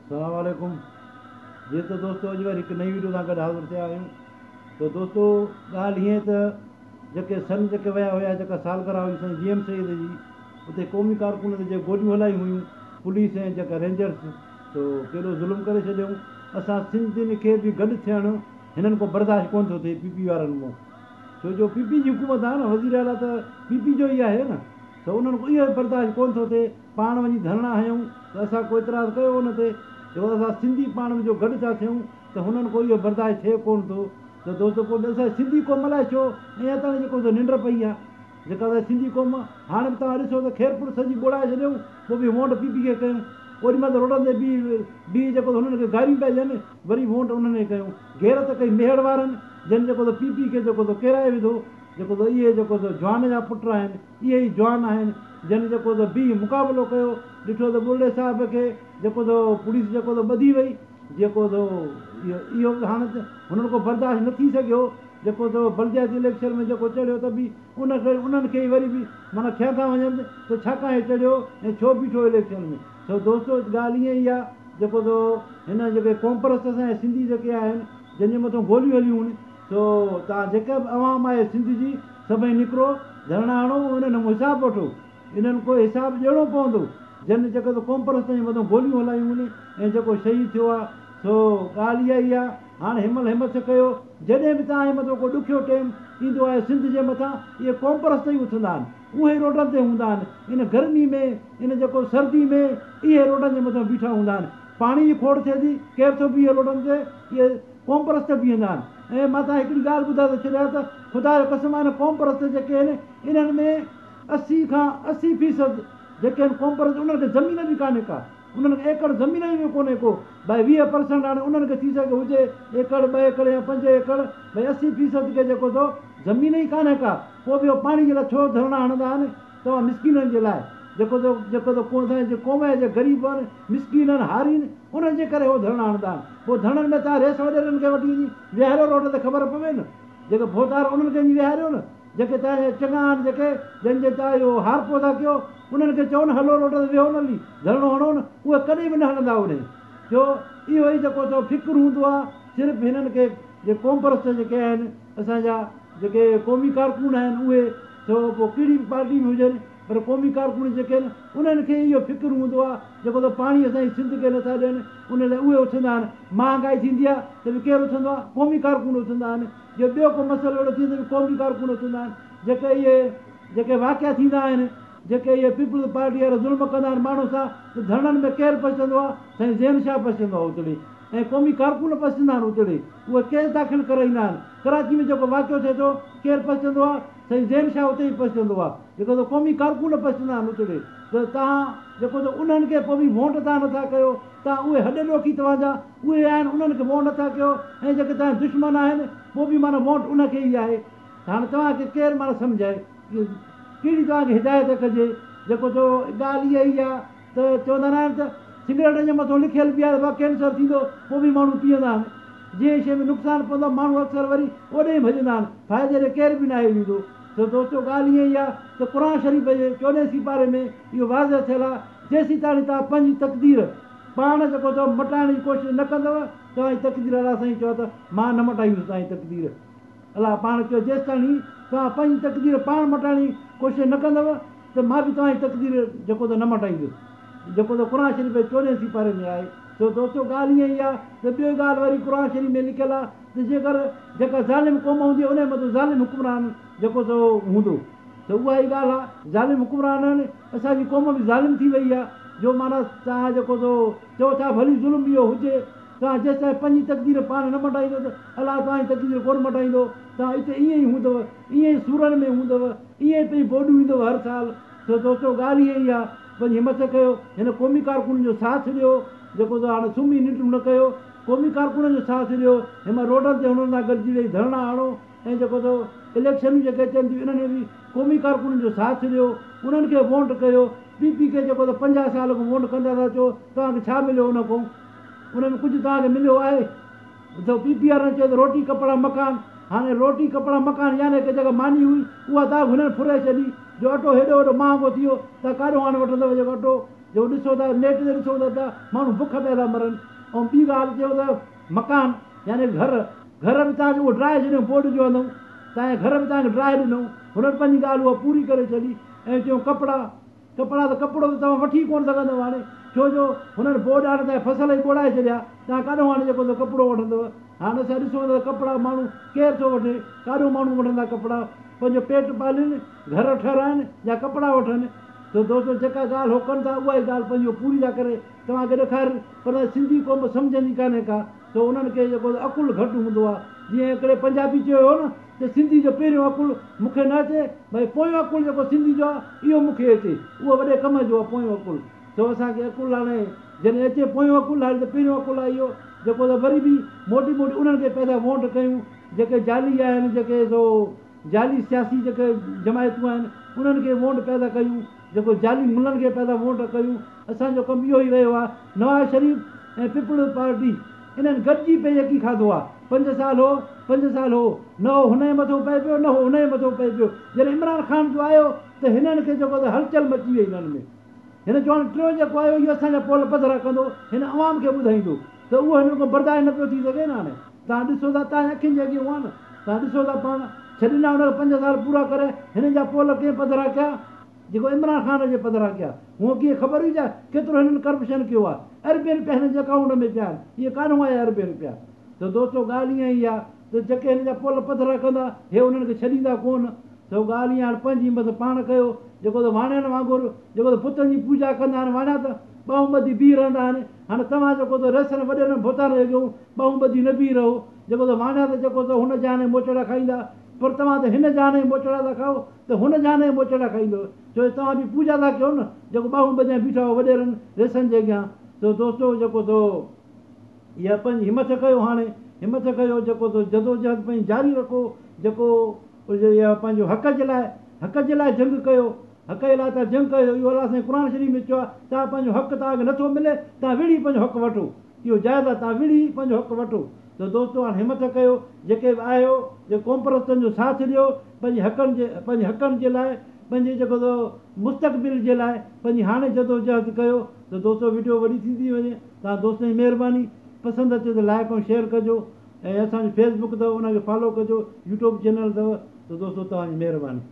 سلام عليڪم جي ته دوستو اڄ وري هڪ نئين ويڊيو سان گڏ حاضر ٿيا آهيون ته دوستو ڳالهه هيئن ته جيڪي سن جيڪي ويا هيا جيڪا سالگرهه هئي سائين جي ايم سيد جي اتي قومي ڪارڪن تي جيڪي گوليون هلايون هيون پوليس ۽ جيڪا رينجرس سو ڪيڏو ظلم ڪري ڇڏيائون اسان سنڌين کي به گڏ ٿيڻ هنن کان برداشت ڪونه ٿو ٿئي پي پي وارن مون ڇو جو پي پي جي حڪومت آهي نه وزير اعليٰ ته پي پي جو ئي آهي نه ته انهن کان اهو برداشت ڪونه ٿو ٿئي پاڻ وڃي ڌرڻا هنيائون ته اسان ڪو اعتراض ڪيو ان تي جو اسان سنڌي پاڻ ۾ جو گڏ ٿا ٿيون ته هنن ڪو اهو برداشت ٿئي ڪونه ٿو ته دوستو پوء به اسان جي سنڌي قوم الائي ڇو اڃا تائين جيڪو سو ننڊ پئي آ جيڪا اسان جي سنڌي قوم هاڻ به توهان ڏسو ته خيرپور سڄي ٻوڙائي ڇڏيائون پوء به وونٽ پي پي کي ڪيون اوڏي مهل ته روڊن تي بيهي بيهي جيڪو سو هنن کي گاريون پيا ڏين وري وونٽ انهن کي ڪيون غيرت ڪئي ميهڙ وارن جن جيڪو سو پي پي کي جيڪو سو ڪيرائي وڌو جيڪو سو اهي جيڪو سو جوان جا پٽ آهن اهي ئي جوان آهن جن جيڪو ته بيهي مقابلو ڪيو، ڏٺو ته ٻرڙي صاحب کي جيڪو ته پوليس جيڪو ته ٻڌي وئي، جيڪو ته اهو به هاڻ هنن کان برداشت نه ٿي سگهيو، جيڪو ته بلدياتي اليڪشن ۾ جيڪو چڙهيو ته به ان کي انهن کي ئي وري به معنيٰ کنيا ٿا وڃن ته ڇا کان هي چڙهيو ۽ ڇو بيٺو اليڪشن ۾. سو دوستو ڳالهه ائين ئي آهي جيڪو ته هن جيڪي قومپرست اسان جا سنڌي جيڪي آهن جن جي مٿان گوليون هليون هن سو توهان جيڪا به عوام آهي سنڌ جي سڀئي نڪرو ڌرڻا هڻو انهن مون حساب وٺو انهن ڪو حساب ڏيڻو پوندو جن جيڪو ته قومپرستن جي مٿان گوليون هلايون هن ۽ جيڪو شهيد ٿيو آ سو ڳالهه اها ئي آ هاڻ هنمهل همٿ ڪيو جڏهن به توهان جي مٿان ڪو ڏکيو ٽيم ايندو آهي سنڌ جي مٿان اهي قومپرست ئي اٿندا آهن اهي روڊن تي هوندا آهن ان گرمي ۾ ان جيڪو سردي ۾ اهي روڊن جي مٿان بيٺا هوندا آهن پاڻي جي کوٽ ٿئي ٿي ڪير ٿو بيهي روڊن تي اهي قومپرست بيهندا آهن ۽ مان توهان کي هڪڙي ڳالهه ٻڌائي ٿو ڇڏيان ته خدا جو قسم آهي قومپرست جيڪي آهن انهن ۾ 80 کان 80 فيصد جيڪي آهن قومپرست انهن کي زمين به ڪانهي ڪا انهن کي ايڪڙ زمين ئي به ڪونهي ڪو ڀائي 20 پرسنٽ هاڻي انهن کي ٿي سگهي هجي ايڪڙ ٻه ايڪڙ يا پنج ايڪڙ ڀائي 80 فيصد کي جيڪو سو زمين ئي ڪانهي ڪا پوء به اهو پاڻي جي لاء ڇو ڌرڻا هڻندا آهن توهان مسڪينن جي لاء جيڪو تو جيڪو تو ڪو اسان جي قوم جا غريب آهن، مسڪين آهن، هاري آهن، انهن جي ڪري هو ڌرڻا هڻندا آهن. پوء ڌرڻن ۾ توهان رئيس وڏيرن کي وٺي وڃي ويهاريو روڊ تي خبر پوي نه. جيڪي ڀوتار انهن کي وڃي ويهاريو نه. جيڪي توهان جا چڱا آهن جيڪي جن جي توهان اهو هارپو ٿا ڪيو انهن کي چئو نه هلو روڊ تي ويهو نه هلي ڌرڻو هڻو نه اهي ڪڏهن به نه هلندا اوڏي جو اهو ئي جيڪو تو فڪر هوندو آهي صرف هنن کي جي قومپرست جيڪي آهن اسان جا جيڪي قومي ڪارڪن آهن اهي سو پوء ڪهڙي به پارٽي ۾ هجن پر قومي ڪارڪن جيڪي آهن انهن کي اهو فڪر هوندو آهي جيڪو ته پاڻي اسان جي سنڌ کي نٿا ڏين ان لاء اهي اٿندا آهن مهانگائي ٿيندي آهي ته به ڪير اٿندو آهي قومي ڪارڪن اٿندا آهن جي ٻيو ڪو مسئلو اهڙو ٿئي ته به قومي ڪارڪن اٿندا آهن جيڪي اهي جيڪي واقعا ٿيندا آهن جيڪي اهي پيپلز پارٽي وارا ظلم ڪندا آهن ماڻهن سان ته ڌرڻن ۾ ڪير پسجندو آهي سائين زين شاهه پسجندو آهي اتڙي ۽ قومي ڪارڪن پسجندا آهن اتڙي اهي ڪيس داخل ڪرائيندا آهن ڪراچي ۾ جيڪو واقعو ٿئي ٿو ڪير پسجندو آهي سائين زين شاهه اتي ئي پسجندو آهي جيڪو ته قومي ڪارڪن پسجندا آهن اتڙي ته توهان جيڪو ته انهن کي پوء به وونٽ توهان نٿا ڪيو توهان اهي هڏ ڏوکي توهان جا اهي آهن انهن کي وونٽ نٿا ڪيو ۽ جيڪي توهان جا دشمن آهن پوء به معنيٰ وونٽ ان کي ئي آهي ته هاڻي توهان کي ڪير معنيٰ سمجهائي ڪهڙي توهان کي هدايت ڪجي جيڪو تو ڳالهه اها ئي آهي ته چوندا نه آهن ته سگريٽن جي مٿو لکيل به آهي ته ڀاء ڪينسر ٿيندو پوء به ماڻهو پيئندا آهن جنهن شيء ۾ نقصان پوندو آهي ماڻهو اڪثر وري اوڏي ئي ڀڄندا آهن فائدي ڏي ڪير به ناهي ويندو سو دوستو ڳالهه ائين ئي آهي ته قرآن شريف جي چوڏهين سيپاري ۾ اهو واضح ٿيل آهي جيسيتاڻي توهان پنهنجي تقدير پاڻ جيڪو اٿو مٽائڻ جي ڪوشش نه ڪندؤ توهان جي تقدير الله سائين چيو ته مان نه مٽائيندس توهان جي تقدير الله پاڻ چيو جيستاڻي توهان پنهنجي تقدير پاڻ مٽائڻ جي ڪوشش نه ڪندؤ ته مان به توهان جي تقدير جيڪو ته نه مٽائيندس جيڪو ته قرآن شريف جي چوڏهين سيپاري ۾ آهي. سو دوستو ڳالهه ائين ئي آهي ته ٻيو ڳالهه وري قرآن شريف ۾ لکيل آهي ته جيڪر جيڪا ظالم قوم هوندي ان جي مٿان ظالم حڪمران جيڪو سو هوندو ته اها ئي ڳالهه آهي ظالم حڪمران آهن اسان جي قوم به ظالم ٿي وئي آهي جو معنيٰ توهان جيڪو سو چئو ٿا ڀلي ظلم اهو هجي توهان جيستائين پنهنجي تقدير پاڻ نه مٽائيندو ته الله توهان جي تقدير ڪونه مٽائيندو توهان اتي ائين ئي هوندؤ ائين ئي سورن ۾ هوندؤ ائين ئي پئي ٻوڏون ايندؤ هر سال. سو دوستو ڳالهه اها ئي آ پنهنجي همٿ ڪيو هن قومي ڪارڪنن جو ساٿ ڏيو جيڪو ته هاڻي سمهي ننڊون نه ڪيو قومي ڪارڪنن جو ساٿ ڏيو هن مهل روڊن تي هنن سان گڏجي ويهي ڌرڻا هڻو ۽ جيڪو ته اليڪشنون جيڪي اچن ٿيون انهن ۾ به قومي ڪارڪنن جو ساٿ ڏيو انهن کي وونٽ ڪيو پي پي کي جيڪو ته 50 سال کان وونٽ ڪندا ٿا اچو توهان کي ڇا مليو ان کان ان ۾ ڪجهه توهان کي مليو آهي؟ ته پي پي وارن چيو ته روٽي ڪپڙا مڪان، هاڻي روٽي ڪپڙا مڪان يعني هڪ جيڪا ماني هئي اها ته هنن ڦري ڇڏي جو اٽو هيڏو وڏو مهانگو ٿي ويو ته ڪاڏو هاڻي وٺندؤ جيڪو اٽو جو ڏسو ٿا نيٽ تي ڏسو ٿا پيا ماڻهو بک پيا ٿا مرن ۽ ٻي ڳالهه چيو ته مڪان يعني گهر گهر به توهان کي اهو ڊاهي ڇڏيون بورڊ جو آندئون توهان جا گهر به توهان کي ڊاهي ڏنئون هنن پنهنجي ڳالهه اها پوري ڪري ڇڏي ۽ چيون ڪپڙا ڪپڙا ته ڪپڙو ته توهان وٺي ڪونه سگهندؤ هاڻي ڇو جو هنن بورڊ هاڻي توهان جا فصل ئي ٻوڙائي ڇڏيا توهان ڪاڏهون هاڻي جيڪو سو ڪپڙو وٺندؤ هاڻ اسان ڏسون ٿا ته ڪپڙا ماڻهو ڪير ٿو وٺي ڪاڏهون ماڻهو وٺندا ڪپڙا پنهنجو پيٽ پالين گهر ٺهرائين يا ڪپڙا وٺن ته دوستو جيڪا ڳالهه هو ڪن ٿا اها ئي ڳالهه پنهنجي هو پوري ٿا ڪري توهان کي ڏيکارين پر سنڌي قوم سمجهندي ڪانهي ڪا ته انهن کي جيڪو عقل گهٽ هوندو آهي جيئن هڪڙي پنجابي چيو هو نه ته سنڌي جو پهريون عقل مون کي نه اچي ڀئي پويون عقل جيڪو سنڌي جو آهي اهو مون کي اچي اهو وڏي ڪم جو آهي پويون عقل سو اسان کي عقل هاڻي جڏهن اچي پويون عقل هاڻي ته پهريون عقل آهي اهو جيڪو ته وري به موٽي موٽي انهن کي پيدا ووٽ ڪيون جيڪي جعلي آهن جيڪي سو جعلي سياسي جيڪي جماعتون آهن انهن کي ووٽ پيدا ڪيون جيڪو جعلي ملن کي پيدا ووٽ ڪيون اسان جو ڪم اهو ئي رهيو آهي نواز شريف ۽ پيپلز پارٽي انهن گڏجي پئي يڪي کاڌو آهي پنج سال هو پنج سال هو نه هو هن جي مٿو پئي پيو نه هو هن جي مٿو پئي پيو جڏهن عمران خان جو آيو ته هنن کي جيڪو ته هلچل مچي وئي هنن ۾ هن چيو هاڻي ٽيون جيڪو آيو اهو اسان جا پول پڌرا ڪندو هن عوام کي ٻڌائيندو ته اهو هنن کان برداشت نه پيو ٿي سگهي نه هاڻي توهان ڏسو ٿا توهان جي اکين جي اڳيان اها نه توهان ڏسو ٿا پاڻ ڇڏيندا هن کي پنج سال پورا ڪري هنن جا پول ڪنهن پڌرا ڪيا جيڪو عمران خان جي پڌرا ڪيا هونء ڪيئن خبر هئي ڇا ڪيترو هنن ڪرپشن ڪيو آهي اربين رپيا هنن جي اڪائونٽ ۾ پيا آهن اهي ڪاڏهون آيا اربين رپيا ته دوستو ڳالهه ائين ئي آهي ته جيڪي هن جا پول پڌرا ڪندا هي انهن کي ڇڏيندا ڪونه سو ڳالهه ائين هاڻ پنهنجي همت پاڻ ڪيو جيڪو ته واڻين وانگر جيڪو ته بتن جي پوڄا ڪندا آهن واڻيا ته ٻانهون ٻڌي بيهي رهندا آهن هاڻ توهان جيڪو ته ريسن وڏيرن ڀوتارن جي اڳيون ٻانهون ٻڌي نه بيهي رهو جيڪو ته واڻيا ته جيڪو ته هن جهان جا موچڙا کائيندا پر توهان ته هن جهان جا موچڙا ٿا کائو ته هن جهان جا موچڙا کائيندؤ ڇو جو توهان به پوڄا ٿا ڪيو نه جيڪو ٻانهون ٻڌي بيٺا هئو وڏيرن ريسن جي اڳيان سو دوستو جيڪو سو اها پنهنجي همٿ ڪيو هاڻي همٿ ڪيو جيڪو سو جدوجهد پنهنجي جاري رکو جيڪو اها پنهنجو حق جي لاء حق جي لاء جنگ ڪيو حق جي لاء توهان جنگ ڪيو اهو الله سائين قرآن شريف ۾ چيو آهي توهان پنهنجو حق توهان کي نٿو ملي توهان وڙهي پنهنجو حق وٺو اهو جائز آهي توهان وڙهي پنهنجو حق وٺو ته دوستو هاڻي همٿ ڪيو جيڪي به آهيو جي قومپرستن جو ساٿ ڏيو پنهنجي حقن جي پنهنجي حقن جي لاء پنهنجي جيڪو سو مستقبل جي لاء پنهنجي هاڻي جدوجهد ڪيو ته دوستو وڊيو وڏي ٿيندي وڃي توهان دوستن جي مهرباني پسند اچي ته لائڪ ۽ شيئر ڪجو ۽ اسان جو فيس بڪ اٿو ان کي فالو ڪجو يوٽيوب چينل اٿو ته دوستو توهان جي مهرباني.